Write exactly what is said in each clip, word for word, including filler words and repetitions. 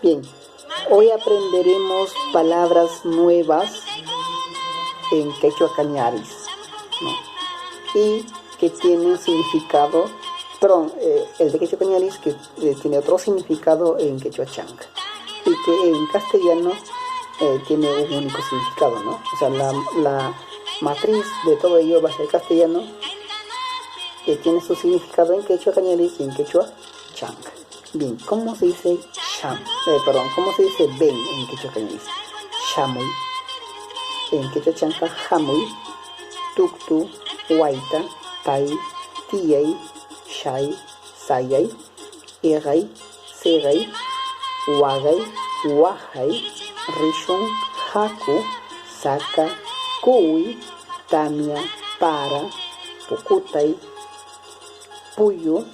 Bien, hoy aprenderemos palabras nuevas en quechua cañaris, ¿no? Y que tienen significado, perdón, eh, el de quechua cañaris que eh, tiene otro significado en quechua chanca y que en castellano eh, tiene un único significado, ¿no? O sea, la, la matriz de todo ello va a ser castellano, que tiene su significado en quechua cañaris y en quechua chanca. Bien, ¿cómo se dice cham? Eh, perdón, ¿cómo se dice ven en quechua cañaris? Shamuy. En quechua chanca, hamuy, tuktu, wayta, pay, tiyay, shay, sayay, iqay, siqay, waqay, waqay, rishun, haku, saka, kuwi, tamya, para, pukutay, puyu,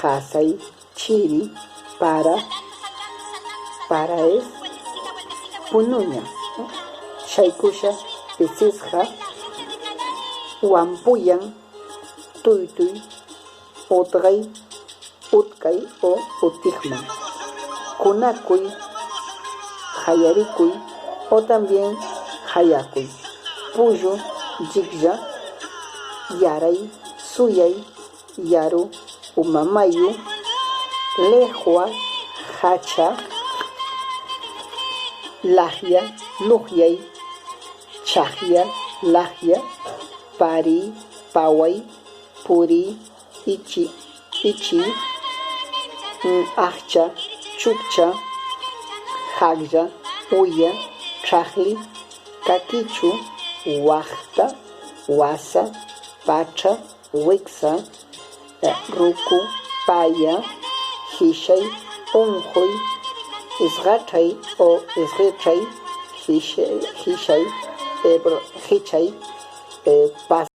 qasay, chiri, para, para es punuña, shaykusha, pisisqa, wampuyan, tuytuy, utqay, utkay o utiqman, kunakuy, qayarikuy o también qayakuy, pullu, lliqlla, yaray, suyay, yaru, umamayu, liqwa, qacha, laqya, luqyay, chaqya, laqya, pariy, paway, puriy, ichi, ichi, mm, aqcha, chukcha, qaqlla, uya, ch'aqli, kakichu, waqta, wasa, pach'a, wiksa, eh, ruku, paya, qishay, unquy, isqach'ay o isqich'ay, qishay, qishay, eh, perdón, qichay, eh, pas-,